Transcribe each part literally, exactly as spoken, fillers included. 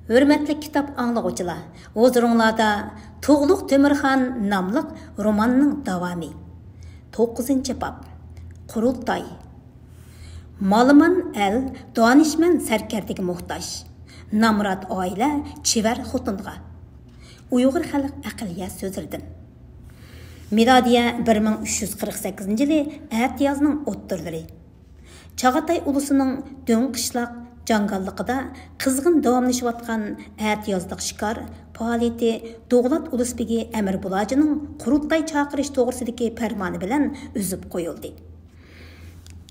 ھۆرمەتلىك كىتاب ئاڭلىغۇچىلار، ھۇزۇرۇڭلاردا تۇغلۇق تۆمۈرخان ناملىق روماننىڭ داۋامى. توققۇزىنچى باب. قۇرۇلتاي. مالىمان ئەل دانىشمەن سەركەردىگە موھتاج. نامرات ئائىلە چېۋەر خوتۇنغا. ئۇيغۇر خەلق ئەقلىيە سۆزلىرىدىن. مىلادىيە بىر مىڭ ئۈچ يۈز قىرىق سەككىزىنچى يىلى ئەتىيازنىڭ ئوتتۇرىلىرى. چاغاتاي ئۇلۇسىنىڭ دۆڭ قىشلاق جاڭگاللىقىدا قىزغىن داۋاملىشىۋاتقان ئەتىيازلىق شىكار پائالىيىتى دوغلات ئۇلۇسبېگى ئەمىر بۇلاجىنىڭ قۇرۇلتاي چاقىرىش توغرىسىدىكى پەرمانى بىلەن ئۈزۈپ قويۇلدى.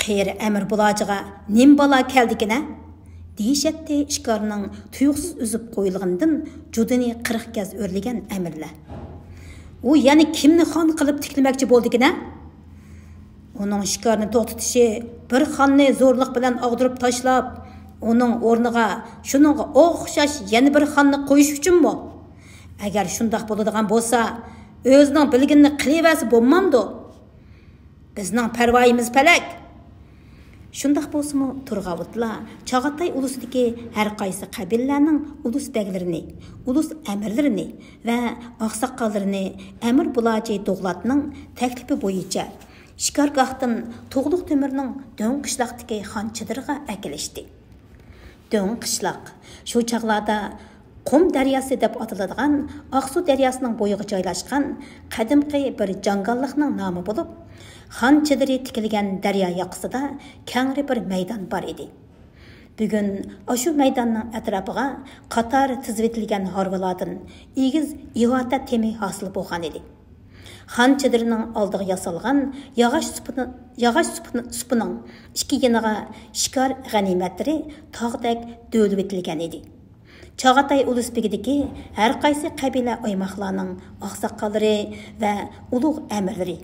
قېرى ئەمىر بۇلاجىغا نېمە بالا كەلدىكىنە؟ دېيىشەتتى شىكارنىڭ تۇيۇقسىز ئۈزۈپ قويۇلغىنىدىن جۇدۇنى قىرىق گەز ئۆرلىگەن ئەمىرلەر. ئۇ يەنە كىمنى خان قىلىپ تىكلىمەكچى بولدىكىنە؟ ئۇنىڭ شىكارنى توختىتىشى بىر خاننى زورلۇق بىلەن ئاغدۇرۇپ تاشلاپ، ئۇنىڭ ئورنىغا شۇنىڭغا ئوخشاش يەنە بىر خاننى قويۇش ئۈچۈنمۇ؟ ئەگەر شۇنداق بولىدىغان بولسا، ئۆزىنىڭ بىلگىنىنى قىلىۋەرسە بولمامدۇ؟ بىزنىڭ پەرۋايىمىز پەلەك. شۇنداق بولسىمۇ، تۇرغاۋۇتلار چاغاتاي ئۇلۇسىدىكى ھەر قايسى قەبىلىلەرنىڭ ئۇلۇس بەگلىرىنى، ئۇلۇس ئەمىرلىرىنى ۋە ئاقساقاللىرىنى ئەمىر بۇلاجى دوغلاتنىڭ تەكلىپى بويىچە شىكارگاھتىن تۇغلۇق تۆمۈرنىڭ دۆڭ قىشلاقتىكى خان چېدىرىغا ئەكېلىشتى. دۆڭ قىشلاق شۇ چاغلاردا قۇم دەرياسى دەپ ئاتىلىدىغان ئاقسۇ دەرياسىنىڭ بويىغا جايلاشقان قەدىمكى بىر جاڭگاللىقنىڭ نامى بولۇپ، خان چېدىرى تىكىلگەن دەريا ياقىسىدا كەڭرى بىر مەيدان بار ئىدى. بۈگۈن ئاشۇ مەيداننىڭ ئەتراپىغا قاتار تىزىۋېتىلگەن ھارۋىلاردىن ئېگىز ئىھاتە تېمى ھاسىل بولغان ئىدى. خان چېدىرىنىڭ ئالدىغا ياسالغان ياغاچ سۇپىنى، ياغاچ سۇپىنى، سۇپىنىڭ ئىككى يېنىغا شىكار غەنىيمەتلىرى تاغدەك دۆۋىلىۋېتىلگەن ئىدى. چاغاتاي ئۇلۇسبېگىدىكى ھەر قايسى قەبىلە ئايماقلارنىڭ ئاقساقاللىرى ۋە ئۇلۇغ ئەمىرلىرى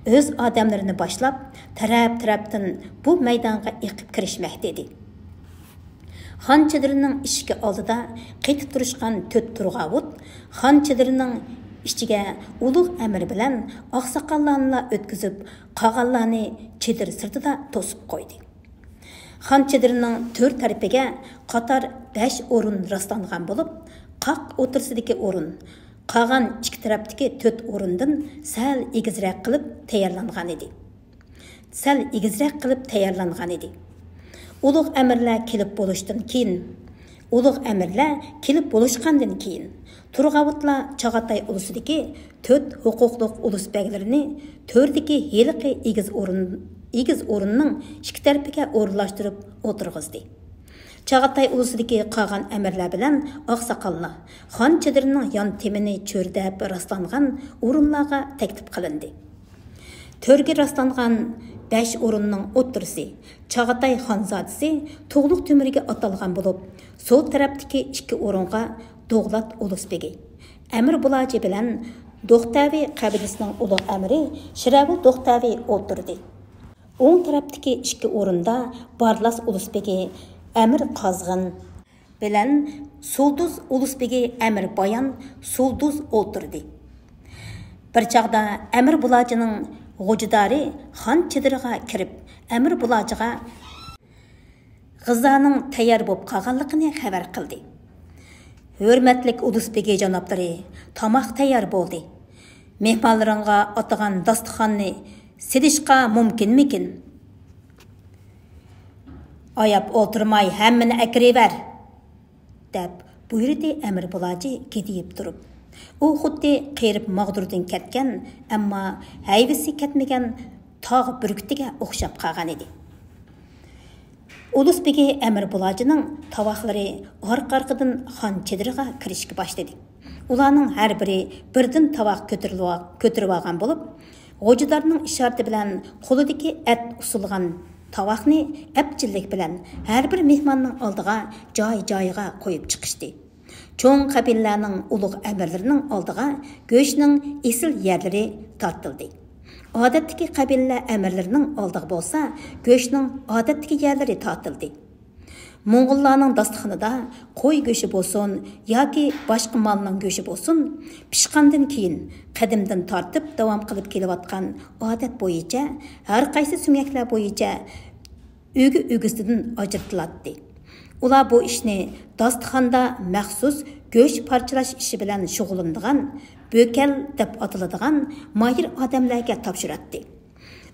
ئۆز ئادەملىرىنى باشلاپ، تەرەپ-تەرەپتىن بۇ مەيدانغا ئېقىپ كىرىشمەكتە ئىدى. خان چېدىرىنىڭ ئىشىكى ئالدىدا قېتىپ تۇرۇشقان تۆت تۇرغاۋۇت خان چېدىرىنىڭ ئىچىگە ئۇلۇغ ئەمىر بىلەن ئاقساقاللارنىلا ئۆتكۈزۈپ، قالغانلارنى چېدىر سىرتىدا توسۇپ قويدى. خان چېدىرىنىڭ تۆر تەرىپىگە قاتار بەش ئورۇن راسلانغان بولۇپ، قاق ئوتتۇرىسىدىكى ئورۇن قالغان ئىككى تەرەپتىكى تۆت ئورۇندىن سەل ئېگىزرەك قىلىپ تەييارلانغان ئىدى. سەل ئېگىزرەك قىلىپ تەييارلانغان ئىدى. ئۇلۇغ ئەمىرلەر كېلىپ بولۇشتىن كېيىن، ئۇلۇغ ئەمىرلەر كېلىپ بولۇشقاندىن كېيىن، تۇرغاۋۇتلار چاغاتاي ئۇلۇسىدىكى تۆت ھوقۇقلۇق ئۇلۇس بەگلىرىنى تۆردىكى ھېلىقى ئېگىز ئورۇن، ئېگىز ئورۇننىڭ ئىككى تەرىپىگە ئورۇنلاشتۇرۇپ ئولتۇرغۇزدى. چاغاتاي ئۇلۇسىدىكى قالغان ئەمىرلەر بىلەن ئاقساقاللار خان چېدىرىنىڭ يان تېمىنى چۆرىدەپ راسلانغان ئورۇنلارغا تەكلىپ قىلىندى. تۆرگە راسلانغان بەش ئورۇننىڭ ئوتتۇرىسى چاغاتاي خانزادىسى تۇغلۇق تۆمۈرگە ئاتالغان بولۇپ، سول تەرەپتىكى ئىككى ئورۇنغا دوغلات ئۇلۇسبېگى، ئەمىر بۇلاجى بىلەن دوختەۋى قەبىلىسىنىڭ ئۇلۇغ ئەمىرى شىرەۋۇل دوختەۋى ئولتۇردى. ئوڭ تەرەپتىكى ئىككى ئورۇندا بارلاس ئۇلۇسبېگى، ئەمىر قازغىن، بىلەن سۇلدۇز ئۇلۇسبېگى ئەمىر بايان سۇلدۇز ئولتۇردى. بىر چاغدا ئەمىر بۇلاجىنىڭ غوجىدارى خان چېدىرىغا كىرىپ، ئەمىر بۇلاجىغا غىزانىڭ تەييار بولۇپ قالغانلىقىنى خەۋەر قىلدى. ھۆرمەتلىك ئۇلۇسبېگى جانابلىرى، تاماق تەييار بولدى. مېھمانلىرىڭغا ئاتىغان داستىخاننى سېلىشقا مۇمكىنمىكىن؟ ئاياپ ئولتۇرماي ھەممىنى ئەكىرىۋەر، دەپ بۇيرۇدى ئەمىر بۇلاجى گىدىيىپ تۇرۇپ. ئۇ خۇددى قېرىپ ماغدۇردىن كەتكەن، ئەمما ھەيۋىسى كەتمىگەن تاغ بۈركۈتىگە ئوخشاپ قالغان ئىدى. ئۇلۇس بېگى ئەمىر بۇلاجىنىڭ تاۋاقلىرى ئارقا-ئارقىدىن خان چېدىرىغا كىرىشكە باشلىدى. ئۇلارنىڭ ھەر بىرى بىردىن تاۋاق كۆتۈرۈلۈۋ-، كۆتۈرۈۋالغان بولۇپ، غوجىدارنىڭ ئىشارىتى بىلەن قولىدىكى ئەت ئۇسسۇلغان تاۋاقنى ئەپچىللىك بىلەن ھەر بىر مېھماننىڭ ئالدىغا جاي-جايىغا قويۇپ چىقىشتى. چوڭ قەبىلىلەرنىڭ ئۇلۇغ ئەمىرلىرىنىڭ ئالدىغا گۆشنىڭ ئېسىل يەرلىرى تارتىلدى. ئادەتتىكى قەبىلىلەر ئەمىرلىرىنىڭ ئالدىغا بولسا گۆشنىڭ ئادەتتىكى يەرلىرى تارتىلدى. موڭغۇللارنىڭ داستىخىنىدا قوي گۆشى بولسۇن ياكى باشقا مالنىڭ گۆشى بولسۇن، پىشقاندىن كېيىن قەدىمدىن تارتىپ داۋام قىلىپ كېلىۋاتقان ئادەت بويىچە ھەر قايسى سۆڭەكلەر بويىچە ئۈگە-ئۈگىسىدىن ئاجرىتىلاتتى. ئۇلار بۇ ئىشنى داستىخاندا مەخسۇس گۆش پارچىلاش ئىشى بىلەن شۇغۇللىنىدىغان، بۆكەل دەپ ئاتىلىدىغان ماھىر ئادەملەرگە تاپشۇراتتى.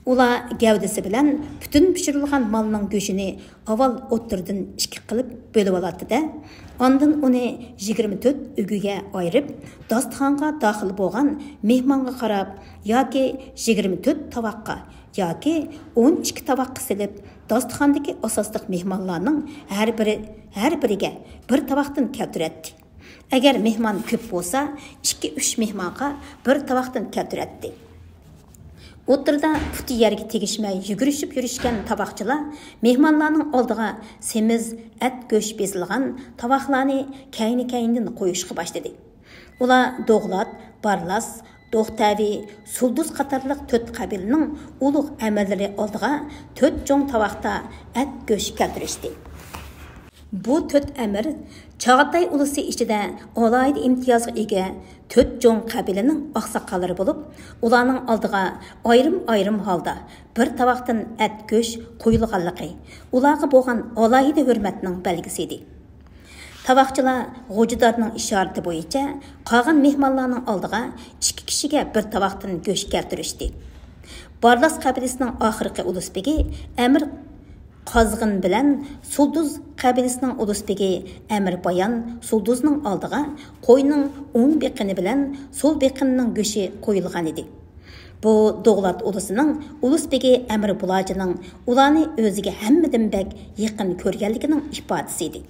ئۇلار گەۋدىسى بىلەن پۈتۈن پىشۇرۇلغان مالنىڭ گۆشىنى ئاۋۋال ئوتتۇرىدىن ئىككى قىلىپ بۆلۈۋالاتتى-دە، ئاندىن ئۇنى يىگىرمە تۆت ئۈگىگە ئايرىپ، داستىخانغا داخىل بولغان مېھمانغا قاراپ، ياكى يىگىرمە تۆت تاۋاققا، ياكى ئون ئىككى تاۋاققا سېلىپ، داستىخاندىكى ئاساسلىق مېھمانلارنىڭ ھەر بىرى، ھەر بىرىگە بىر تاۋاقتىن كەلتۈرەتتى. ئەگەر مېھمان كۆپ بولسا، ئىككى، ئۈچ مېھمانغا بىر تاۋاقتىن كەلتۈرەتتى. ئوتتۇرىدا پۇتى يەرگە تېگىشمەي يۈگۈرۈشۈپ يۈرۈشكەن تاۋاقچىلار مېھمانلارنىڭ ئالدىغا سېمىز، ئەت، گۆش بېزىلغان تاۋاقلارنى كەينى-كەينىدىن قويۇشقا باشلىدى. ئۇلار دوغلات، بارلاس، دوختەۋى، سۇلدۇز قاتارلىق تۆت قەبىلىنىڭ ئۇلۇغ ئەمىرلىرى ئالدىغا تۆت چوڭ تاۋاقتا ئەت، گۆش كەلتۈرۈشتى. بۇ تۆت ئەمىر چاغاتاي ئۇلۇسى ئىچىدە ئالاھىدە ئىمتىيازغا ئىگە تۆت چوڭ قەبىلىنىڭ ئاقساقاللىرى بولۇپ، ئۇلارنىڭ ئالدىغا ئايرىم-ئايرىم ھالدا بىر تاۋاقتىن ئەت، گۆش قويۇلغانلىقى ئۇلارغا بولغان ئالاھىدە ھۆرمەتنىڭ بەلگىسى ئىدى. تاۋاقچىلار غوجىدارنىڭ ئىشارىتى بويىچە قالغان مېھمانلارنىڭ ئالدىغا ئىككى كىشىگە بىر تاۋاقتىن گۆش كەلتۈرۈشتى. بارلاس قەبىلىسىنىڭ ئاخىرقى ئۇلۇس بېگى ئەمىر قازغىن بىلەن سۇلدۇز قەبىلىسىنىڭ ئۇلۇس بېگى ئەمىر بايان سۇلدۇزنىڭ ئالدىغا قوينىڭ ئوڭ بېقىنى بىلەن سول بېقىنىنىڭ گۆشى قويۇلغانىدى. بۇ دوغلات ئۇلۇسىنىڭ ئۇلۇس بېگى ئەمىر بۇلاجىنىڭ ئۇلارنى ئۆزىگە ھەممىدىن بەك يېقىن كۆرگەنلىكىنىڭ ئىپادىسى ئىدى.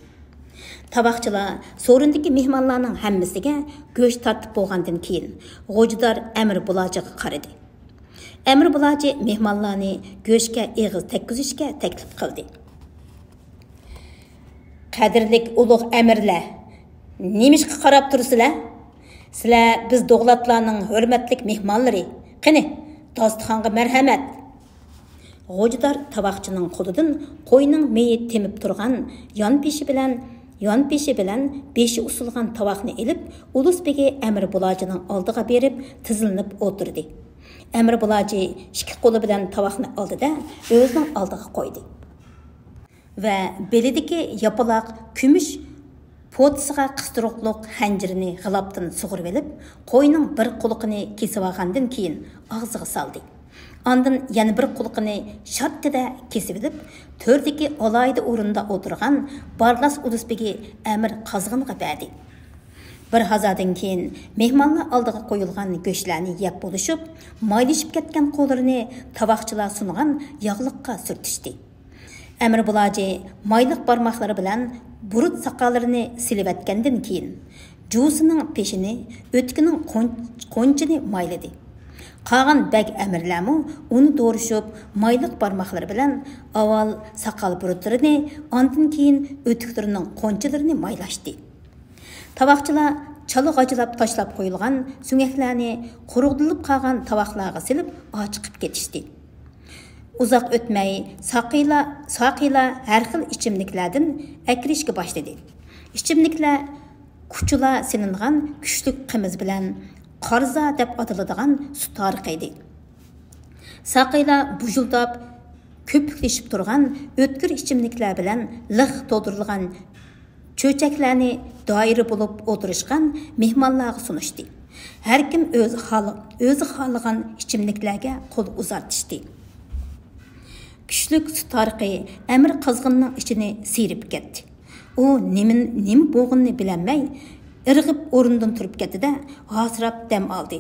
تاۋاقچىلار سورۇندىكى مېھمانلارنىڭ ھەممىسىگە گۆش تارتىپ بولغاندىن كېيىن، غوجىدار ئەمىر بۇلاجىغا قارىدى. ئەمىر بۇلاجى مېھمانلارنى گۆشكە ئېغىز تەگكۈزۈشكە تەكلىپ قىلدى. قەدىرلىك ئۇلۇغ ئەمىرلەر، نېمىشقا قاراپ تۇرىسىلەر؟ سىلەر بىز دوغلاتلارنىڭ ھۆرمەتلىك مېھمانلىرى. قېنى، داستىخانغا مەرھەمەت! غوجىدار تاۋاقچىنىڭ قولىدىن قوينىڭ مېيى تېمىپ تۇرغان يانپېشى بىلەن، يانپېشى بىلەن بېشى ئۇسسۇلغان تاۋاقنى ئېلىپ، ئۇلۇس بېگى ئەمىر بۇلاجىنىڭ ئالدىغا بېرىپ تىزلىنىپ ئولتۇردى. ئەمىر بۇلاجى ئىككى قولى بىلەن تاۋاقنى ئالدى-دە، ئۆزىنىڭ ئالدىغا قويدى. ۋە بېلىدىكى ياپىلاق كۈمۈش پوتىسىغا قىستۇرۇقلۇق خەنجىرىنى غىلاپتىن سۇغۇرۇۋېلىپ، قوينىڭ بىر قۇلىقىنى كېسىۋالغاندىن كېيىن، ئاغزىغا سالدى. ئاندىن يەنە بىر قۇلىقىنى شاتتىدە كېسىۋېلىپ، تۆردىكى ئالاھىدە ئورۇندا ئولتۇرغان بارلاس ئۇلۇس بېگى ئەمىر قازغىنغا بەردى. بىر ھازادىن كېيىن، مېھمانلار ئالدىغا قويۇلغان گۆشلەرنى يەپ بولۇشۇپ، مايلىشىپ كەتكەن قوللىرىنى تاۋاقچىلار سۇنغان ياغلىققا سۈرتۈشتى. ئەمىر بۇلاجى مايلىق بارماقلىرى بىلەن بۇرۇت ساقاللىرىنى سېلىۋەتكەندىن كېيىن، جۇۋىسىنىڭ پېشىنى، ئۆتۈكىنىڭ قون-، قونچىنى مايلىدى. قالغان بەگ ئەمىرلەرمۇ ئۇنى دورىشىپ، مايلىق بارماقلىرى بىلەن ئاۋۋال ساقال بۇرۇتلىرىنى، ئاندىن كېيىن ئۆتۈكلىرىنىڭ قونچىلىرىنى مايلاشتى. تاۋاقچىلار چالا غاجىلاپ تاشلاپ قويۇلغان سۆڭەكلەرنى قۇرۇقلىنىپ قالغان تاۋاقلارغا سېلىپ ئاچىقىپ كېتىشتى. ئۇزاق ئۆتمەي ساقىيلار، ساقىيلار ھەر خىل ئىچىملىكلەردىن ئەكىرىشكە باشلىدى. ئىچىملىكلەر كۇچىلا سېلىنغان كۈچلۈك قىمىز بىلەن قارزا دەپ ئاتىلىدىغان سۇ تارىقى ئىدى. ساقىيلار بۇژۇلداپ كۆپۈكلىشىپ تۇرغان ئۆتكۈر ئىچىملىكلەر بىلەن لىق تولدۇرۇلغان چۆچەكلەرنى دائىرە بولۇپ ئولتۇرۇشقان مېھمانلارغا سۇنۇشتى. ھەركىم ئۆزى خال-، ئۆزى خالىغان ئىچىملىكلەرگە قول ئۇزارتىشتى. كۈچلۈك سۇ تارىقى ئەمىر قازغىننىڭ ئىچىنى سىيرىپ كەتتى. ئۇ نېمە، نېمە بولغىنىنى بىلەلمەي، ئىرغىپ ئورنىدىن تۇرۇپ كەتتى-دە، ھاسىراپ دەم ئالدى.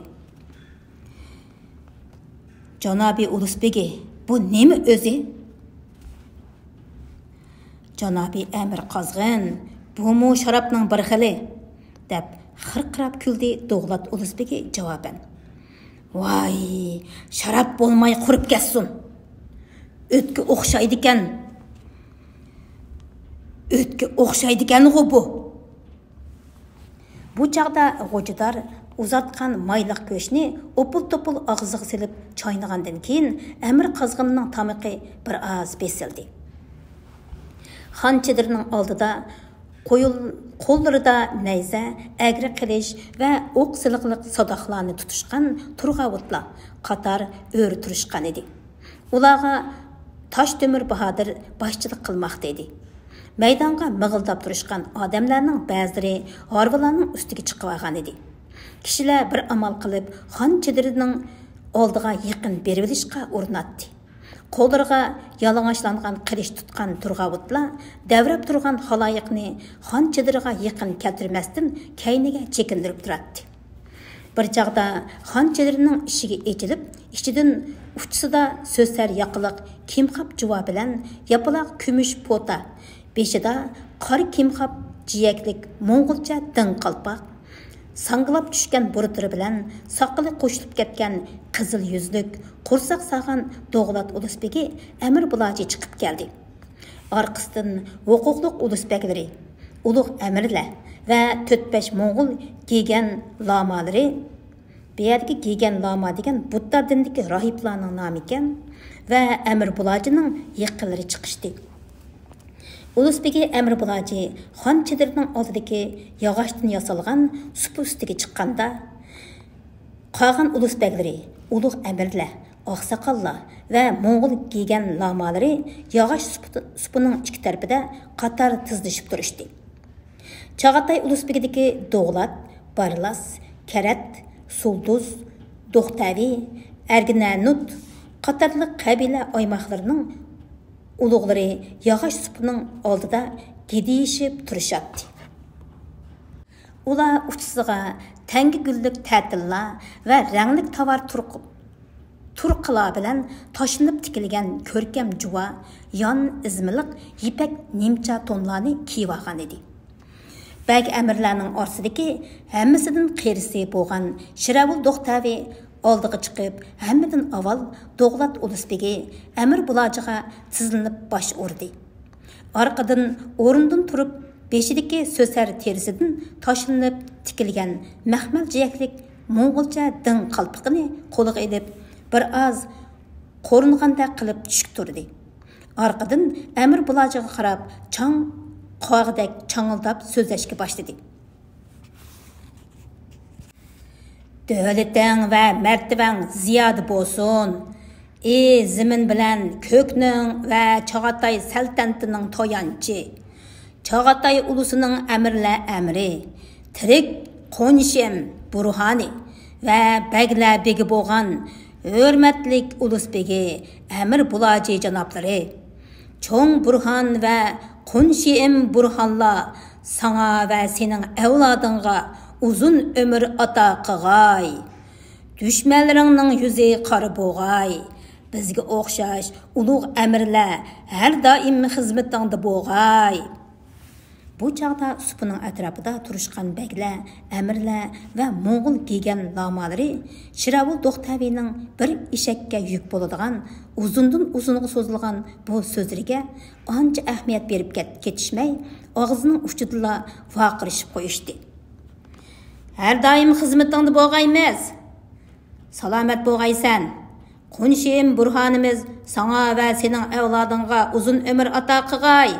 جانابىي ئۇلۇس بېگى، بۇ نېمە ئۆزى؟ جانابىي ئەمىر قازغىن، بۇمۇ شارابنىڭ بىر خىلى، دەپ خىرقىراپ كۈلدى دوغلات ئۇلۇس بېگى جاۋابەن. ۋاي، شاراب بولماي قۇرۇپ كەتسۇن. ئۆتكە ئوخشايدىكەن. ئۆتكە ئوخشايدىكەنغۇ بۇ. بۇ چاغدا غوجىدار ئۇزارتقان مايلىق گۆشنى ئوپۇل-توپۇل ئاغزىغا سېلىپ چاينىغاندىن كېيىن، ئەمىر قازغىننىڭ تامىقى بىر ئاز بېسىلدى. خان چېدىرىنىڭ ئالدىدا قويۇل-، قوللىرىدا نەيزە، ئەگرى قىلىچ ۋە ئوق سىلىقلىق ساداقلارنى تۇتۇشقان تۇرغاۋۇتلار قاتار ئۆرە تۇرۇشقان ئىدى. ئۇلارغا تاش تۆمۈر باھادىر باشچىلىق قىلماقتا ئىدى. مەيدانغا مىغىلداپ تۇرۇشقان ئادەملەرنىڭ بەزىلىرى ھارۋىلارنىڭ ئۈستىگە چىقىۋالغانىدى. كىشىلەر بىر ئامال قىلىپ خان چېدىرىنىڭ ئالدىغا يېقىن بېرىۋېلىشقا ئۇرۇناتتى. قوللىرىغا يالىڭاچلانغان قىلىچ تۇتقان تۇرغاۋۇتلار دەۋرەپ تۇرغان خالايىقنى خان چېدىرىغا يېقىن كەلتۈرمەستىن كەينىگە چېكىندۈرۈپ تۇراتتى. بىر چاغدا خان چېدىرىنىڭ ئىشىكى ئېچىلىپ، ئىچىدىن ئۇچىسىدا سۆسەر ياقىلىق كىمخاپ جۇۋا بىلەن ياپىلاق كۈمۈش پوتا، بېشىدا قارا كىمخاپ جىيەكلىك موڭغۇلچە دىڭ قالپاق، ساڭگىلاپ چۈشكەن بۇرۇتلىرى بىلەن ساقىلى قوشۇلۇپ كەتكەن قىزىل يۈزلۈك، قورساق ساغان دوغلات ئۇلۇس بېگى ئەمىر بۇلاجى چىقىپ كەلدى. ئارقىسىدىن ھوقۇقلۇق ئۇلۇس بەگلىرى، ئۇلۇغ ئەمىرلەر ۋە تۆت-بەش موڭغۇل گېگەن لامالىرى، بۇ يەردىكى گېگەن لاما دېگەن بۇددا دىنىدىكى راھىبلارنىڭ نامى ئىكەن، ۋە ئەمىر بۇلاجىنىڭ يېقىنلىرى چىقىشتى. ئۇلۇس بېگى ئەمىر بۇلاجى خان چېدىرىنىڭ ئالدىدىكى ياغاچتىن ياسالغان سۇپا ئۈستىگە چىققاندا، قالغان ئۇلۇس بەگلىرى، ئۇلۇغ ئەمىرلەر، ئاقساقاللار ۋە موڭغۇل گېگەن لامالىرى ياغاچ سۇپا-، سۇپىنىڭ ئىككى تەرىپىدە قاتار تىزلىشىپ تۇرۇشتى. چاغاتاي ئۇلۇس بېگىدىكى دوغلات، بارلاس، كەرەت، سۇلدۇز، دوختەۋى، ئەرگىنەنۇت قاتارلىق قەبىلە ئايماقلىرىنىڭ ئۇلۇغلىرى ياغاچ سۇپىنىڭ ئالدىدا گىدىيىشىپ تۇرۇشاتتى. ئۇلار ئۇچىسىغا تەڭگە گۈللۈك تەتىللار ۋە رەڭلىك تاۋار تۇرق-، تۇرقىلار بىلەن تاشلىنىپ تىكىلگەن كۆركەم جۇۋا، يان ئىزمىلىق يىپەك نىمچە تونلارنى كىيىۋالغان ئىدى. بەگ ئەمىرلەرنىڭ ئارىسىدىكى ھەممىسىدىن قېرىسى بولغان شىرەۋۇل دوختەۋى ئالدىغا چىقىپ، ھەممىدىن ئاۋۋال دوغلات ئۇلۇس بېگى ئەمىر بۇلاجىغا تىزلىنىپ باش ئۇردى. ئارقىدىن ئورنىدىن تۇرۇپ، بېشىدىكى سۆسەر تېرىسىدىن تاشلىنىپ تىكىلگەن مەخمەل جىيەكلىك موڭغۇلچە دىڭ قالپىقىنى قولىغا ئېلىپ، بىر ئاز قورۇنغاندەك قىلىپ چۈشكە تۇردى. ئارقىدىن ئەمىر بۇلاجىغا قاراپ چاڭ قاغىدەك چاڭىلداپ سۆزلەشكە باشلىدى. دۆلىتىڭ ۋە مەرتىۋەڭ زىيادە بولسۇن! ئى زېمىن بىلەن كۆكنىڭ ۋە چاغاتاي سەلتەنىتىنىڭ تايانچى، چاغاتاي ئۇلۇسىنىڭ ئەمىرلەر ئەمىرى، تىرىك قونشىم بۇرھانى ۋە بەگلەر بېگى بولغان ھۆرمەتلىك ئۇلۇس بېگى ئەمىر بۇلاجى جانابلىرى! چوڭ بۇرھان ۋە قونشىئىم بۇرھانلار ساڭا ۋە سېنىڭ ئەۋلادىڭغا ئۇزۇن ئۆمۈر ئاتا قىغاي. دۈشمەنلىرىڭنىڭ يۈزى قارا بوغاي. بىزگە ئوخشاش ئۇلۇغ ئەمىرلەر ھەر دائىم خىزمىتىڭدە بوغاي. بۇ چاغدا سۇپىنىڭ ئەتراپىدا تۇرۇشقان بەگلەر، ئەمىرلەر ۋە موڭغۇل گېگەن لامالىرى شىراۋۇل دوختەۋىنىڭ بىر ئېشەككە يۈك بولىدىغان ئۇزۇندىن ئۇزۇنغا سوزۇلغان بۇ سۆزلىرىگە ئانچە ئەھمىيەت بېرىپ كەت-، كېتىشمەي، ئاغزىنىڭ ئۇچىدىلا ۋارقىرىشىپ قويۇشتى. ھەر دائىم خىزمىتىڭدە بولغايمىز. سالامەت بولغايسەن. قونشىم بۇرھانىمىز ساڭا ۋە سېنىڭ ئەۋلادىڭغا ئۇزۇن ئۆمۈر ئاتا قىغاي.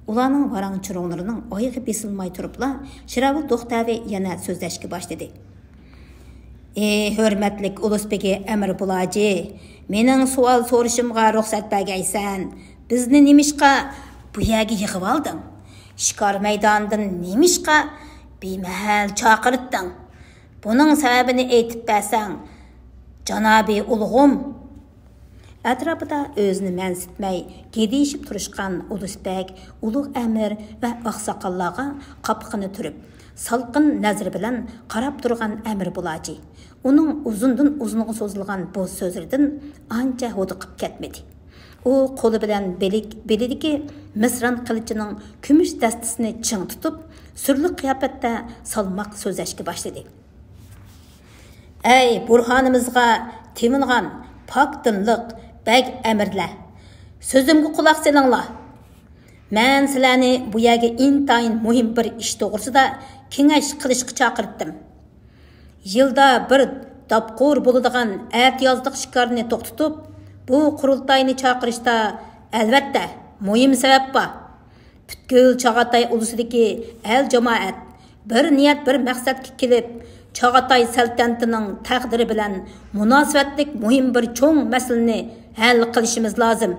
ئۇلارنىڭ ۋاراڭ-چۇرۇڭلىرىنىڭ ئايىغى بېسىلماي تۇرۇپلا، شىراۋۇل دوختەۋى يەنە سۆزلەشكە باشلىدى. ئى ھۆرمەتلىك ئۇلۇس بېگى ئەمىر بۇلاجى، مېنىڭ سوئال سورىشىمغا رۇخسەت بەرگەيسەن. بىزنى نېمىشقا بۇ يەرگە يىغىۋالدىڭ؟ شىكار مەيدانىدىن نېمىشقا بىمەھەل چاقىرتتىڭ؟ بۇنىڭ سەۋەبىنى ئېيتىپ بەرسەڭ، جانابىي ئۇلۇغۇم. ئەتراپىدا ئۆزىنى مەنسىتمەي گىدىيىشىپ تۇرۇشقان ئۇلۇس بەگ، ئۇلۇغ ئەمىر ۋە ئاقساقاللارغا قاپىقىنى تۈرۈپ، سالقىن نەزىرى بىلەن قاراپ تۇرغان ئەمىر بۇلاجى ئۇنىڭ ئۇزۇندىن ئۇزۇنغا سوزۇلغان بۇ سۆزلىرىدىن ئانچە ھودۇقۇپ كەتمىدى. ئۇ قولى بىلەن بېلىك-، بېلىدىكى مىسران قىلىچىنىڭ كۈمۈش دەستىسىنى چىڭ تۇتۇپ، سۈرلۈك قىياپەتتە سالماق سۆزلەشكە باشلىدى. ئەي بۇرھانىمىزغا تېۋىنغان پاك دىنلىق بەگ ئەمىرلەر! سۆزۈمگە قۇلاق سېلىڭلار! مەن سىلەرنى بۇ يەرگە ئىنتايىن مۇھىم بىر ئىش توغرىسىدا كېڭەش قىلىشقا چاقىرتتىم. يىلدا بىر داپقۇر بولىدىغان ئەتىيازلىق شىكارنى توختىتىپ، بۇ قۇرۇلتاينى چاقىرىشتا، ئەلۋەتتە، مۇھىم سەۋەب بار. پۈتكۈل چاغاتاي ئۇلۇسىدىكى ئەل-جامائەت بىر نىيەت، بىر مەقسەتكە كېلىپ، چاغاتاي سەلتەنىتىنىڭ تەقدىرى بىلەن مۇناسىۋەتلىك مۇھىم بىر چوڭ مەسىلىنى ھەل قىلىشىمىز لازىم.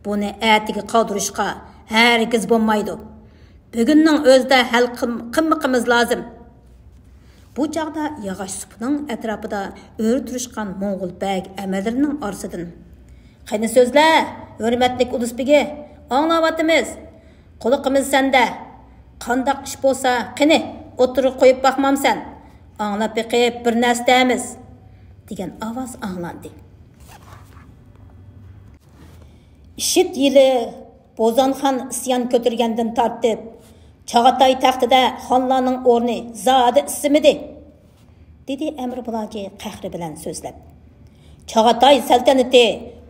بۇنى ئەتىگە قالدۇرۇشقا ھەرگىز بولمايدۇ. بۈگۈننىڭ ئۆزىدە ھەل قىل-، قىلمىقىمىز لازىم. بۇ چاغدا ياغاچ سۇپىنىڭ ئەتراپىدا ئۆرە تۇرۇشقان موڭغۇل بەگ ئەمىرلىرىنىڭ ئارىسىدىن، «قېنى سۆزلە، ھۆرمەتلىك ئۇلۇس بېگى، ئاڭلاۋاتىمىز. قۇلىقىمىز سەندە. قانداق ئىش بولسا، قېنى، ئوتتۇرىغا قويۇپ باقمامسەن؟ ئاڭلاپ بېقىپ بىر نەرسە دەيمىز» دېگەن ئاۋاز ئاڭلاندى. ئىشىت يىلى بوزانخان ئىسيان كۆتۈرگەندىن تارتىپ، چاغاتاي تەختىدە خانلارنىڭ ئورنى زادى ئىسسىمىدى، دېدى ئەمىر بۇلاجى قەھرى بىلەن سۆزلەپ. چاغاتاي سەلتەنىتى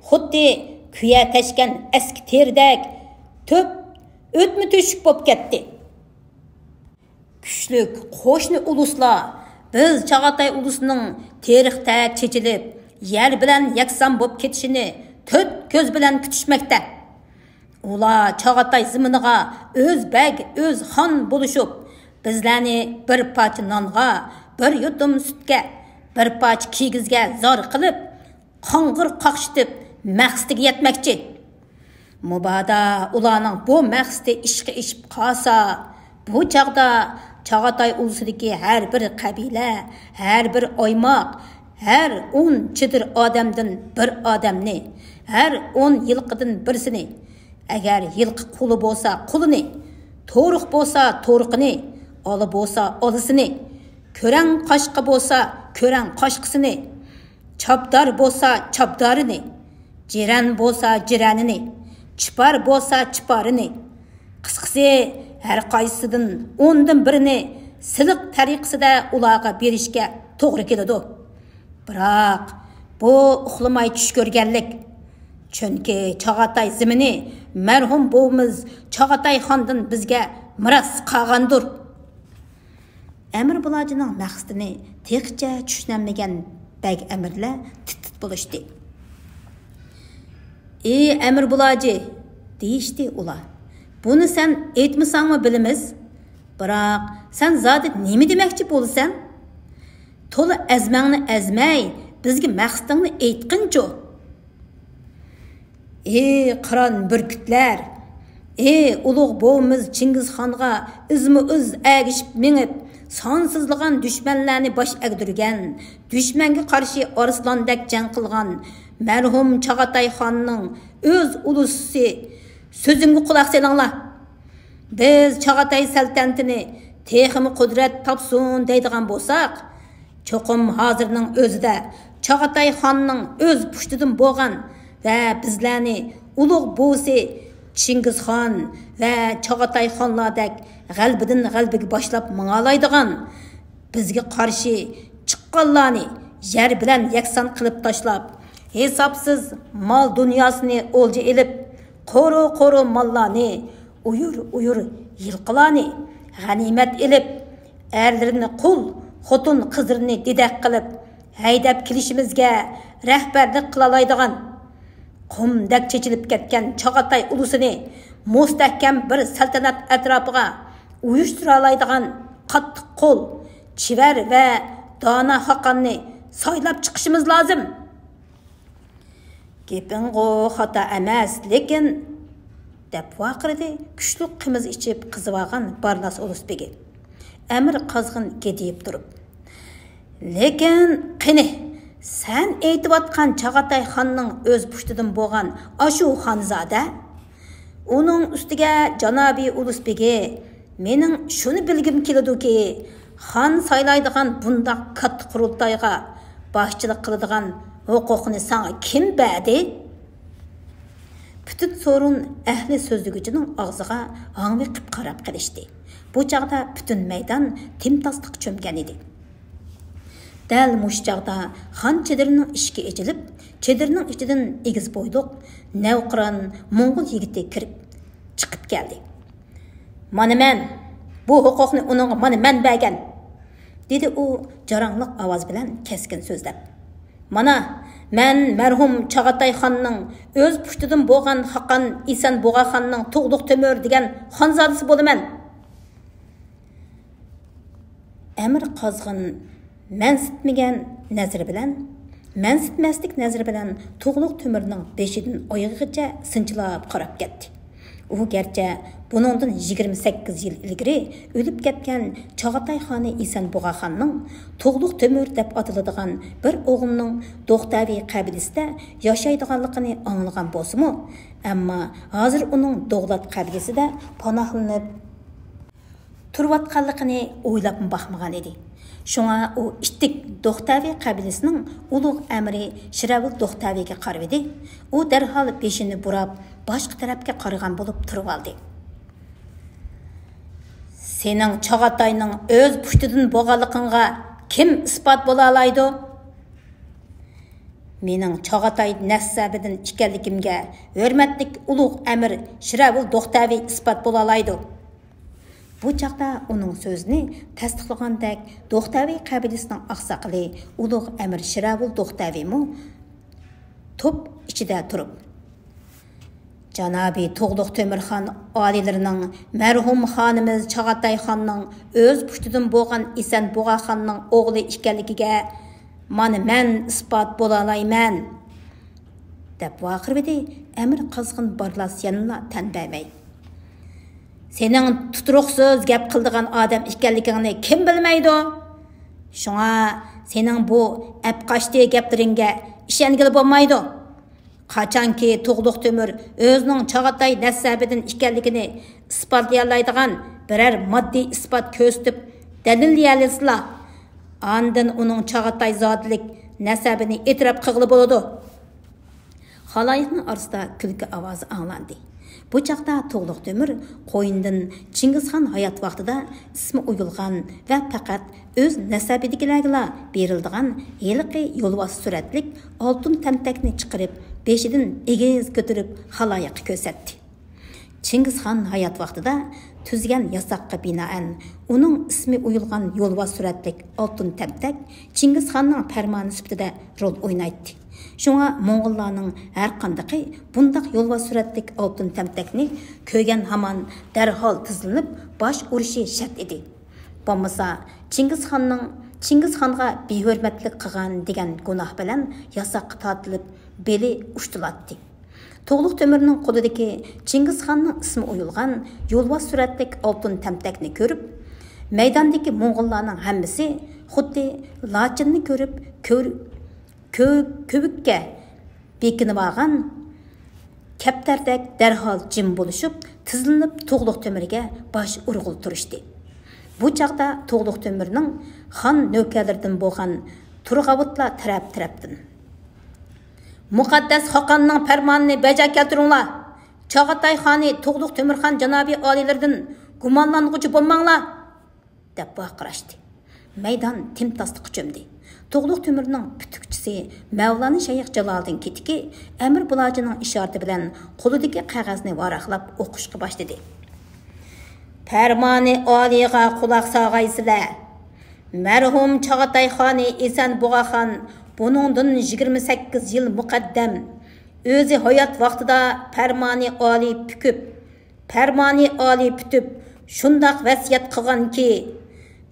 خۇددى كۈيە تەشكەن ئەسكى تېرىدەك تۆپ ئۆتمە تۆشۈك بولۇپ كەتتى. كۈچلۈك قوشنا ئۇلۇسلار بىز چاغاتاي ئۇلۇسىنىڭ تېرىقتەك چېچىلىپ، يەر بىلەن يەكسان بولۇپ كېتىشىنى تۆت كۆز بىلەن كۈتۈشمەكتە. ئۇلار چاغاتاي زېمىنىغا ئۆز بەگ، ئۆز خان بولۇشۇپ، بىزلەرنى بىر پارچە نانغا، بىر يۇتۇم سۈتكە، بىر پارچە كىگىزگە زار قىلىپ، قاڭغىر قاقشىتىپ، مەقسىتىگە يەتمەكچى. مۇبادا ئۇلارنىڭ بۇ مەقسىتى ئىشقا ئېشىپ قالسا، بۇ چاغدا چاغاتاي ئۇلۇسىدىكى ھەر بىر قەبىلە، ھەر بىر ئايماق، ھەر ئون چېدىر ئادەمدىن بىر ئادەمنى، ھەر ئون يىلقىدىن بىرسىنى، ئەگەر يىلقى قۇلى بولسا قۇلىنى، تورۇق بولسا تورۇقىنى، ئالا بولسا ئالىسىنى، كۆرەڭ قاشقا بولسا كۆرەڭ قاشقىسىنى، چاپدار بولسا چاپدارىنى، جىرەن بولسا جىرەنىنى، چىپار بولسا چىپارىنى، قىسقىسى، ھەر قايسىسىدىن ئوندىن بىرىنى سېلىق تەرىقىسىدە ئۇلارغا بېرىشكە توغرا كېلىدۇ. بىراق، بۇ ئۇخلىماي چۈش كۆرگەنلىك. چۈنكى چاغاتاي زېمىنى مەرھۇم بوۋىمىز چاغاتاي خاندىن بىزگە مىراس قالغاندۇر. ئەمىر بۇلاجىنىڭ مەقسىتىنى تېخىچە چۈشىنەلمىگەن بەگ ئەمىرلەر تىت-تىت بولۇشتى. «ئى ئەمىر بۇلاجى!» دېيىشتى ئۇلار. «بۇنى سەن ئېيتمىساڭمۇ بىلىمىز. بىراق، سەن زادى نېمە دېمەكچى بولىسەن؟ تولا ئەزمەڭنى ئەزمەي، بىزگە مەقسىتىڭنى ئېيتقىنچۇ؟» ئى قىران بۈركۈتلەر! ئى ئۇلۇغ بوۋىمىز چىڭگىزخانغا ئىزمۇ ئىز ئەگىشىپ مېڭىپ، سانسىزلىغان دۈشمەنلەرنى باش ئەگدۈرگەن، دۈشمەنگە قارشى ئارسلاندەك جەڭ قىلغان مەرھۇم چاغاتاي خاننىڭ ئۆز ئۇلۇسى، سۆزۈمگە قۇلاق سېلىڭلار. بىز چاغاتاي سەلتەنىتىنى تېخىمۇ قۇدرەت تاپسۇن دەيدىغان بولساق، چوقۇم ھازىرنىڭ ئۆزىدە چاغاتاي خاننىڭ ئۆز پۇشتىدىن بولغان ۋە بىزلەرنى ئۇلۇغ بوۋىسى چىڭگىزخان ۋە چاغاتاي خانلاردەك غەلىبىدىن غەلىبىگە باشلاپ ماڭالايدىغان، بىزگە قارشى چىققانلارنى يەر بىلەن يەكسان قىلىپ تاشلاپ، ھېسابسىز مال دۇنياسىنى ئولجا ئېلىپ، قورۇ-قورۇ ماللارنى، ئۇيۇر-ئۇيۇر يىلقىلارنى غەنىيمەت ئېلىپ، ئەرلىرىنى قۇل، خوتۇن-قىزلىرىنى دېدەك قىلىپ ھەيدەپ كېلىشىمىزگە رەھبەرلىك قىلالايدىغان، قۇمدەك چېچىلىپ كەتكەن چاغاتاي ئۇلۇسىنى مۇستەھكەم بىر سەلتەنەت ئەتراپىغا ئۇيۇشتۇرالايدىغان قاتتىق قول، چېۋەر ۋە دانا خاقاننى سايلاپ چىقىشىمىز لازىم. «گېپىڭغۇ خاتا ئەمەس، لېكىن...» دەپ ۋارقىرىدى كۈچلۈك قىمىز ئىچىپ قىزىۋالغان بارلاس ئۇلۇس بېگى. ئەمىر قازغىن گىدىيىپ تۇرۇپ، «لېكىن قېنى، سەن ئېيتىۋاتقان چاغاتاي خاننىڭ ئۆز پۇشتىدىن بولغان ئاشۇ خانزادە، ئۇنىڭ ئۈستىگە جانابىي ئۇلۇس بېگى، مېنىڭ شۇنى بىلگۈم كېلىدۇكى، خان سايلايدىغان بۇنداق كاتتا قۇرۇلتايغا باشچىلىق قىلىدىغان ھوقۇقنى ساڭا كىم بەردى؟» پۈتۈن سورۇن ئەھلى سۆزلىگۈچىنىڭ ئاغزىغا ھاڭۋېقىپ قاراپ قېلىشتى. بۇ چاغدا پۈتۈن مەيدان تىمتاسلىققا چۆمگەن ئىدى. دەل مۇشۇ چاغدا خان چېدىرىنىڭ ئىشىكى ئېچىلىپ، چېدىرنىڭ ئىچىدىن ئېگىز بويلۇق، نەۋقىران موڭغۇل يىگىتى كىرىپ چىقىپ كەلدى. «مانا مەن، بۇ ھوقۇقنى ئۇنىڭغا مانا مەن بەرگەن!» دېدى ئۇ جاراڭلىق ئاۋاز بىلەن كەسكىن سۆزلەپ. «مانا، مەن مەرھۇم چاغاتاي خاننىڭ ئۆز پۇشتىدىن بولغان خاقان ئىسەن بۇغا خاننىڭ تۇغلۇق تۆمۈر دېگەن خانزادىسى بولىمەن.» ئەمىر قازغىن مەنسىتمىگەن نەزىرى بىلەن، مەنسىتمەسلىك نەزىرى بىلەن تۇغلۇق تۆمۈرنىڭ بېشىدىن ئايىغىغىچە سىنچىلاپ قاراپ كەتتى. ئۇ گەرچە بۇنىڭدىن يىگىرمە سەككىز يىل ئىلگىرى ئۆلۈپ كەتكەن چاغاتاي خانى ئېسەن بۇغاخاننىڭ تۇغلۇق تۆمۈر دەپ ئاتىلىدىغان بىر ئوغلىنىڭ دوختەۋى قەبىلىسىدە ياشايدىغانلىقىنى ئاڭلىغان بولسىمۇ، ئەمما ھازىر ئۇنىڭ دوغلات قەبىلىسىدە پاناھلىنىپ تۇرۇۋاتقانلىقىنى ئويلاپمۇ باقمىغان ئىدى. شۇڭا ئۇ ئىتتىك دوختەۋى قەبىلىسىنىڭ ئۇلۇغ ئەمىرى شىرەۋۇل دوختەۋىگە قارىۋىدى. ئۇ دەرھال بېشىنى بۇراپ، باشقا تەرەپكە قارىغان بولۇپ تۇرۇۋالدى. سېنىڭ چاغاتاينىڭ ئۆز پۇشتىدىن بولغانلىقىڭغا كىم ئىسپات بولالايدۇ؟ مېنىڭ چاغاتاي نەسەبىدىن ئىكەنلىكىمگە ھۆرمەتلىك ئۇلۇغ ئەمىر شىرەۋۇل دوختەۋى ئىسپات بولالايدۇ. بۇ چاغدا ئۇنىڭ سۆزىنى تەستىقلىغاندەك دوختەۋى قەبىلىسىنىڭ ئاقساقىلى ئۇلۇغ ئەمىر شىرەۋۇل دوختەۋىمۇ توپ ئىچىدە تۇرۇپ، جانابىي تۇغلۇق تۆمۈرخان ئالىيلىرىنىڭ مەرھۇم خانىمىز چاغاتاي خاننىڭ ئۆز پۇشتىدىن بولغان ئېسەن بۇغاخاننىڭ ئوغلى ئىكەنلىكىگە مانا مەن ئىسپات بولالايمەن، دەپ ۋارقىرىۋىدى ئەمىر قازغىن بارلاس يەنىلا تەن بەرمەي. سېنىڭ تۇتۇرۇقسىز گەپ قىلىدىغان ئادەم ئىكەنلىكىڭنى كىم بىلمەيدۇ؟ شۇڭا سېنىڭ بۇ ئەپقاچتى گەپلىرىڭگە ئىشەنگىلى بولمايدۇ. قاچانكى تۇغلۇق تۆمۈر ئۆزىنىڭ چاغاتاي نەسەبىدىن ئىكەنلىكىنى ئىسپاتلىيالايدىغان بىرەر ماددىي ئىسپات كۆرسىتىپ دەلىللىيەلىسىلا، ئاندىن ئۇنىڭ چاغاتاي زادىلىك نەسەبىنى ئېتىراپ قىلغىلى بولىدۇ. خالايىقنىڭ ئارىسىدا كۈلكە ئاۋازى ئاڭلاندى. بۇ چاغدا تۇغلۇق تۆمۈر قوينىدىن چىڭگىزخان ھايات ۋاقتىدا ئىسمى ئويۇلغان ۋە پەقەت ئۆز نەسەبىدىكىلەرگىلا بېرىلىدىغان ھېلىقى يولۋاس سۈرەتلىك ئالتۇن تەمتەكنى چىقىرىپ، بېشىدىن ئېگىز كۆتۈرۈپ خالايىققا كۆرسەتتى. چىڭگىزخان ھايات ۋاقتىدا تۈزگەن ياساققا بىنائەن، ئۇنىڭ ئىسمى ئويۇلغان يولۋاس سۈرەتلىك ئالتۇن تەمتەك چىڭگىزخاننىڭ پەرمانى سۈپىتىدە رول ئوينايتتى. شۇڭا موڭغۇللارنىڭ ھەرقاندىقى بۇنداق يولۋاس سۈرەتلىك ئالتۇن تەمتەكنى كۆرگەن ھامان دەرھال تىزلىنىپ باش ئۇرۇشى شەرت ئىدى. بولمىسا چىڭگىزخاننىڭ، چىڭگىزخانغا بىھۆرمەتلىك قىلغان دېگەن گۇناھ بىلەن ياساققا تارتىلىپ بېلى ئۇشتۇلاتتى. تۇغلۇق تۆمۈرنىڭ قولىدىكى چىڭگىزخاننىڭ ئىسمى ئويۇلغان يولۋاس سۈرەتلىك ئالتۇن تەمتەكنى كۆرۈپ، مەيداندىكى موڭغۇللارنىڭ ھەممىسى خۇددى لاچىننى كۆرۈپ كۆر-، كۆ-، كۆۋۈككە بېكىنىۋالغان كەپتەردەك دەرھال جىم بولۇشۇپ، تىزلىنىپ تۇغلۇق تۆمۈرگە باش ئۇرغىلى تۇرۇشتى. بۇ چاغدا تۇغلۇق تۆمۈرنىڭ خان نۆكەرلىرىدىن بولغان تۇرغاۋۇتلار تەرەپ-تەرەپتىن، مۇقەددەس خاقاننىڭ پەرمانىنى بەجا كەلتۈرۈڭلار! چاغاتاي خانى تۇغلۇق تۆمۈرخان جانابىي ئالىيلىرىدىن گۇمانلانغۇچى بولماڭلار! دەپ ۋارقىراشتى. مەيدان تىمتاسلىققا چۆمدى. تۇغلۇق تۆمۈرنىڭ پۈتۈكچىسى مەۋلانا شەيخ جالالىدىن كېتىكى ئەمىر بۇلاجىنىڭ ئىشارىتى بىلەن قولىدىكى قەغەزنى ۋاراقلاپ ئوقۇشقا باشلىدى. پەرمانى ئالىيغا قۇلاق ساغايسىلەر! مەرھۇم چاغاتاي خانى ئېسەن بۇغاخان بۇنىڭدىن يىگىرمە سەككىز يىل مۇقەددەم ئۆزى ھايات ۋاقتىدا پەرمانى ئالىي پۈكۈپ، پەرمانى ئالىي پۈتۈپ شۇنداق ۋەسىيەت قىلغانكى،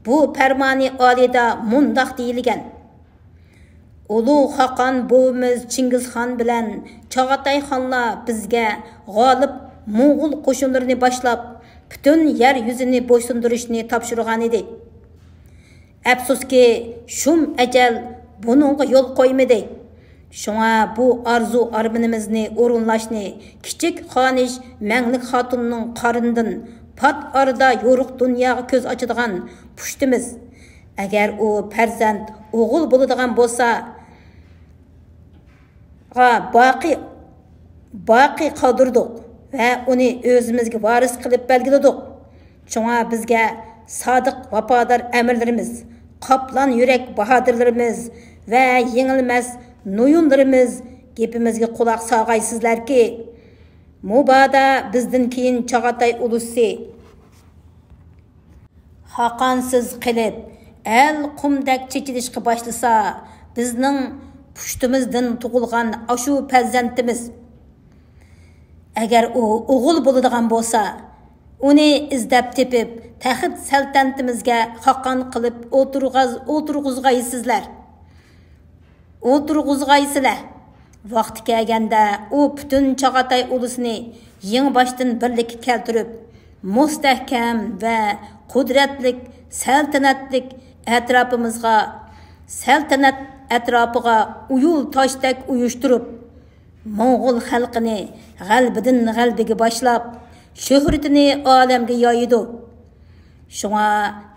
بۇ پەرمانى ئالىيدا مۇنداق دېيىلگەن: ئۇلۇغ خاقان بوۋىمىز چىڭگىزخان بىلەن چاغاتاي خانلار بىزگە غالىب موڭغۇل قوشۇنلىرىنى باشلاپ، پۈتۈن يەر يۈزىنى بويسۇندۇرۇشنى تاپشۇرغانىدى. ئەپسۇسكى، شۇم ئەجەل بۇنىڭغا يول قويمىدى. شۇڭا بۇ ئارزۇ-ئارمىنىمىزنى ئورۇنلاشنى كىچىك خانىش مەڭلىك خاتۇننىڭ قارنىدىن پات ئارىدا يورۇق دۇنياغا كۆز ئاچىدىغان پۇشتىمىز، ئەگەر ئۇ پەرزەنت ئوغۇل بولىدىغان بولسا، غا باقى، باقى قالدۇردۇق ۋە ئۇنى ئۆزىمىزگە ۋارىس قىلىپ بەلگىلىدۇق. شۇڭا بىزگە سادىق ۋاپادار ئەمىرلىرىمىز، قاپلان يۈرەك باھادىرلىرىمىز ۋە يېڭىلمەس نويۇنلىرىمىز گېپىمىزگە قۇلاق ساغايسىزلەركى، مۇبادا بىزدىن كېيىن چاغاتاي ئۇلۇسى خاقانسىز قېلىپ، ئەل قۇمدەك چېچىلىشقا باشلىسا، بىزنىڭ پۇشتىمىزدىن تۇغۇلغان ئاشۇ پەرزەنتىمىز، ئەگەر ئۇ ئوغۇل بولىدىغان بولسا، ئۇنى ئىزدەپ تېپىپ، تەخت سەلتەنىتىمىزگە خاقان قىلىپ ئولتۇرغاز-، ئولتۇرغۇزغايسىزلەر. ئولتۇرغۇزغايسىلەر. ۋاقتى كەلگەندە ئۇ پۈتۈن چاغاتاي ئۇلۇسىنى يېڭىباشتىن بىرلىككە كەلتۈرۈپ، مۇستەھكەم ۋە قۇدرەتلىك، سەلتەنەتلىك ئەتراپىمىزغا، سەلتەنەت ئەتراپىغا ئۇيۇل تاشتەك ئۇيۇشتۇرۇپ، موڭغۇل خەلقىنى غەلىبىدىن غەلىبىگە باشلاپ، شۆھرىتىنى ئالەمگە يايىدۇ. شۇڭا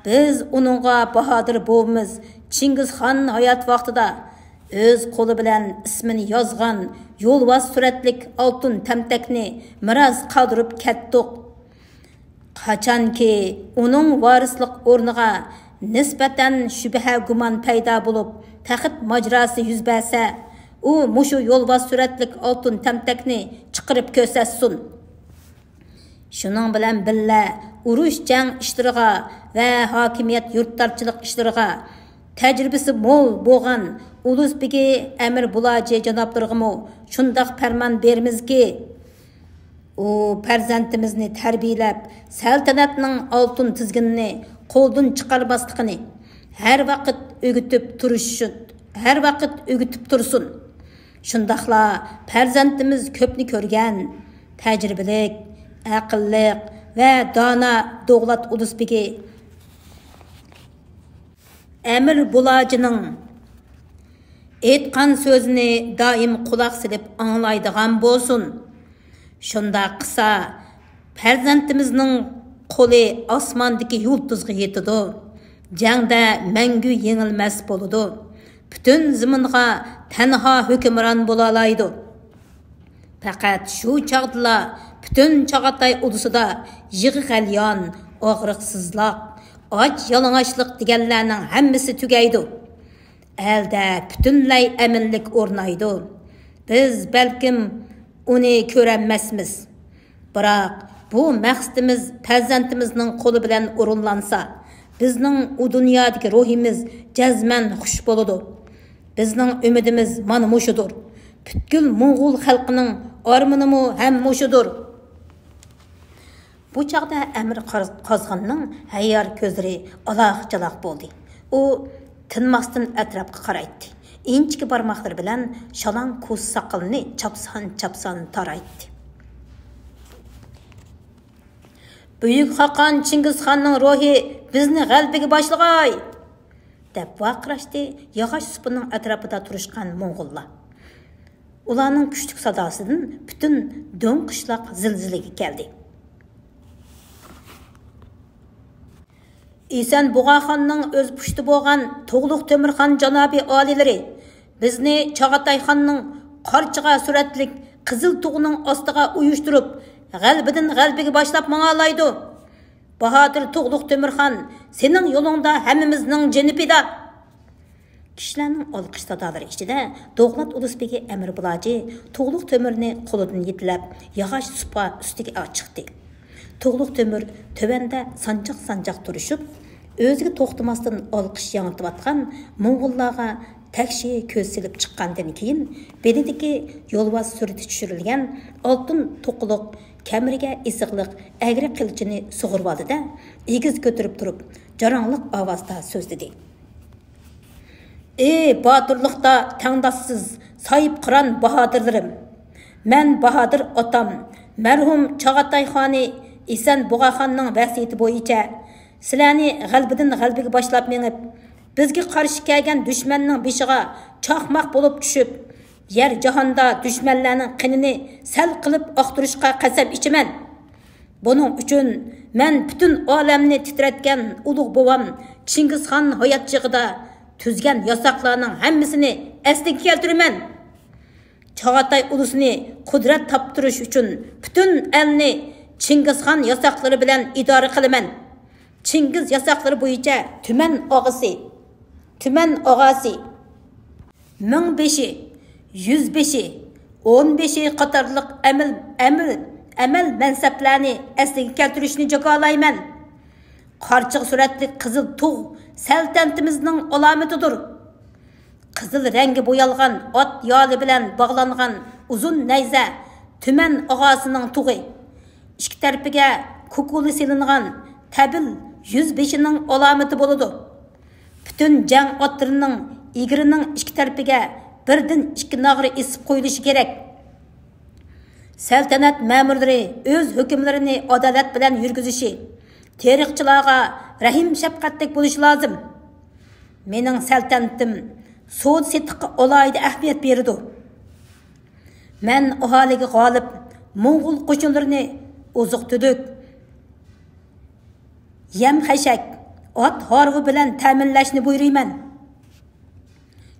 بىز ئۇنىڭغا باھادىر بوۋىمىز چىڭگىزخان ھايات ۋاقتىدا ئۆز قولى بىلەن ئىسمىنى يازغان يولۋاس سۈرەتلىك ئالتۇن تەمتەكنى مىراس قالدۇرۇپ كەتتۇق. قاچانكى ئۇنىڭ ۋارىسلىق ئورنىغا نىسبەتەن شۈبھە گۇمان پەيدا بولۇپ، تەخت ماجىراسى يۈز بەرسە، ئۇ مۇشۇ يولۋاس سۈرەتلىك ئالتۇن تەمتەكنى چىقىرىپ كۆرسەتسۇن. شۇنىڭ بىلەن بىللە، ئۇرۇش جەڭ ئىشلىرىغا ۋە ھاكىمىيەت يۇرتدارچىلىق ئىشلىرىغا تەجرىبىسى مول بولغان ئۇلۇس بېگى ئەمىر بۇلاجى جانابلىرىغىمۇ شۇنداق پەرمان بېرىمىزكى، ئۇ پەرزەنتىمىزنى تەربىيەلەپ، سەلتەنەتنىڭ ئالتۇن تىزگىنىنى قولدىن چىقارماسلىقىنى، ھەر ۋاقىت ئۆگىتىپ تۇرۇش، ھەر ۋاقىت ئۆگىتىپ تۇرسۇن. شۇنداقلا پەرزەنتىمىز كۆپنى كۆرگەن، تەجرىبىلىك، ئەقىللىق ۋە دانا دوغلات ئۇلۇس بېگى ئەمىر بۇلاجىنىڭ ئېيتقان سۆزىنى دائىم قۇلاق سېلىپ ئاڭلايدىغان بولسۇن. شۇنداق قىلسا، پەرزەنتىمىزنىڭ قولى ئاسماندىكى يۇلتۇزغا يېتىدۇ، جەڭدە مەڭگۈ يېڭىلمەس بولىدۇ، پۈتۈن زېمىنغا تەنھا ھۆكۈمران بولالايدۇ. پەقەت شۇ چاغدىلا پۈتۈن چاغاتاي ئۇلۇسىدا يىغا غەليان، ئاغرىقسىزلىق، ئاچ يالىڭاچلىق دېگەنلەرنىڭ ھەممىسى تۈگەيدۇ. ئەلدە پۈتۈنلەي ئەمىنلىك ئورنايدۇ. بىز بەلكىم ئۇنى كۆرەلمەسمىز. بىراق بۇ مەقسىتىمىز پەرزەنتىمىزنىڭ قولى بىلەن ئورۇنلانسا، بىزنىڭ ئۇ دۇنيادىكى روھىمىز جەزمەن خۇش بولىدۇ. بىزنىڭ ئۈمىدىمىز مانا مۇشۇدۇر. پۈتكۈل موڭغۇل خەلقىنىڭ ئارمىنىمۇ ھەم مۇشۇدۇر. بۇ چاغدا ئەمىر قاز-، قازغىننىڭ ھەييار كۆزلىرى ئالاق-چالاق بولدى. ئۇ تىنماستىن ئەتراپقا قارايتتى. ئىنچىكە بارماقلىرى بىلەن شالاڭ كوسا ساقىلىنى چاپسان-چاپسان تارايتتى. «بۈيۈك خاقان چىڭگىزخاننىڭ روھى بىزنى غەلىبىگە باشلىغاي!» دەپ ۋارقىراشتى ياغاچ سۇپىنىڭ ئەتراپىدا تۇرۇشقان موڭغۇللار. ئۇلارنىڭ كۈچلۈك ساداسىدىن پۈتۈن دۆڭ قىشلاق زىلزىلىگە كەلدى. ئىسەن بۇغاخاننىڭ ئۆز پۇشتى بولغان تۇغلۇق تۆمۈرخان جانابىي ئالىيلىرى بىزنى چاغاتايخاننىڭ قارچىغا سۈرەتلىك قىزىل تۇغىنىڭ ئاستىغا ئۇيۇشتۇرۇپ، غەلىبىدىن غەلىبىگە باشلاپ ماڭالايدۇ. باھادىر تۇغلۇق تۆمۈرخان، سېنىڭ يولۇڭدا ھەممىمىزنىڭ جېنى پىدا. كىشىلەرنىڭ ئالقىش سادالىرى ئىچىدە دوغلات ئۇلۇس بېگى ئەمىر بۇلاجى تۇغلۇق تۆمۈرنى قولىدىن يېتىلەپ، ياغاچ سۇپا ئۈستىگە چىقتى. تۇغلۇق تۆمۈر تۆۋەندە سانجاق-سانجاق تۇرۇشۇپ، ئۆزىگە توختىماستىن ئالقىش ياڭرىتىۋاتقان موڭغۇللارغا تەكشى كۆز سېلىپ چىققاندىن كېيىن، بېلىدىكى يولۋاس سۈرىتى چۈشۈرۈلگەن ئالتۇن توقىلىق، كەمىرىگە ئېسىقلىق ئەگرى قىلىچىنى سۇغۇرۇۋالدى-دە، ئېگىز كۆتۈرۈپ تۇرۇپ، جاراڭلىق ئاۋازدا سۆزلىدى. ئى باتۇرلۇقتا تەڭداشسىز ساھىبقىران باھادىرلىرىم! مەن باھادىر ئاتام، مەرھۇم چاغاتاي خانى ئىسەن بۇغاخاننىڭ ۋەسىيىتى بويىچە سىلەرنى غەلىبىدىن غەلىبىگە باشلاپ مېڭىپ، بىزگە قارشى كەلگەن دۈشمەننىڭ بېشىغا چاقماق بولۇپ چۈشۈپ، يەر جاھاندا دۈشمەنلەرنىڭ قېنىنى سەل قىلىپ ئاقتۇرۇشقا قەسەم ئىچىمەن. بۇنىڭ ئۈچۈن مەن پۈتۈن ئالەمنى تىترەتكەن ئۇلۇغ بوۋام چىڭگىزخان ھايات چېغىدا تۈزگەن ياساقلارنىڭ ھەممىسىنى ئەسلىگە كەلتۈرىمەن. چاغاتاي ئۇلۇسىنى قۇدرەت تاپتۇرۇش ئۈچۈن پۈتۈن ئەلنى چىڭگىزخان ياساقلىرى بىلەن ئىدارە قىلىمەن. چىڭگىز ياساقلىرى بويىچە تۈمەن ئاغىسى، تۈمەن ئاغاسى، مىڭبېشى، يۈزبېشى، ئونبېشى قاتارلىق ئەمەل، ئەمەل، ئەمەل مەنسەپلەرنى ئەسلىگە كەلتۈرۈشنى جاكارلايمەن. قارچىغا سۈرەتلىك قىزىل تۇغ سەلتەنىتىمىزنىڭ ئالامىتىدۇر. قىزىل رەڭگە بويالغان ئات يالى بىلەن باغلانغان ئۇزۇن نەيزە تۈمەن ئاغاسىنىڭ تۇغى. ئىككى تەرىپىگە كۇكۇلى سېلىنغان تەبىل يۈزبېشىنىڭ ئالامىتى بولىدۇ. پۈتۈن جەڭ ئاتلىرىنىڭ ئېگىرىنىڭ ئىككى تەرىپىگە بىردىن ئىككى ناغرا ئېسىپ قويۇلۇشى كېرەك. سەلتەنەت مەمۇرلىرى ئۆز ھۆكۈملىرىنى ئادالەت بىلەن يۈرگۈزۈشى، تېرىقچىلارغا رەھىم شەپقەتلىك بولۇشى لازىم. مېنىڭ سەلتەنىتىم سودا سېتىققا ئالاھىدە ئەھمىيەت بېرىدۇ. مەن ئاھالىگە غالىب موڭغۇل قوشۇنلىرىنى ئوزۇق تۈلۈك، يەم خەشەك، ئات ھارۋا بىلەن تەمىنلەشنى بۇيرۇيمەن.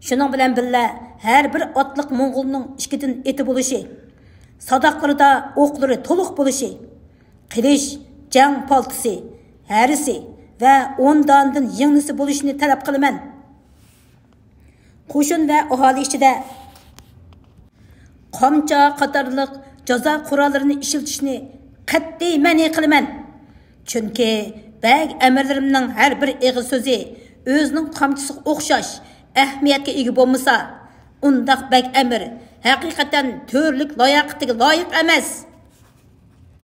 شۇنىڭ بىلەن بىللە، ھەر بىر ئاتلىق موڭغۇلنىڭ ئىككىدىن ئېتى بولۇشى، ساداقلىرىدا ئوقلىرى تولۇق بولۇشى، قىلىچ، جەڭ پالتىسى، ھەرىسى ۋە ئون دانىدىن يىڭنىسى بولۇشىنى تەلەپ قىلىمەن. قوشۇن ۋە ئاھالى ئىچىدە قامچا قاتارلىق جازا قوراللىرىنى ئىشلىتىشنى قەتئىي مەنئى قىلىمەن. چۈنكى بەگ ئەمىرلىرىمنىڭ ھەر بىر ئېغىز سۆزى ئۆزىنىڭ قامچىسىغا ئوخشاش ئەھمىيەتكە ئىگە بولمىسا، ئۇنداق بەگ ئەمىر ھەقىقەتەن تۆرىلىك لاياقىتىگە لايىق ئەمەس.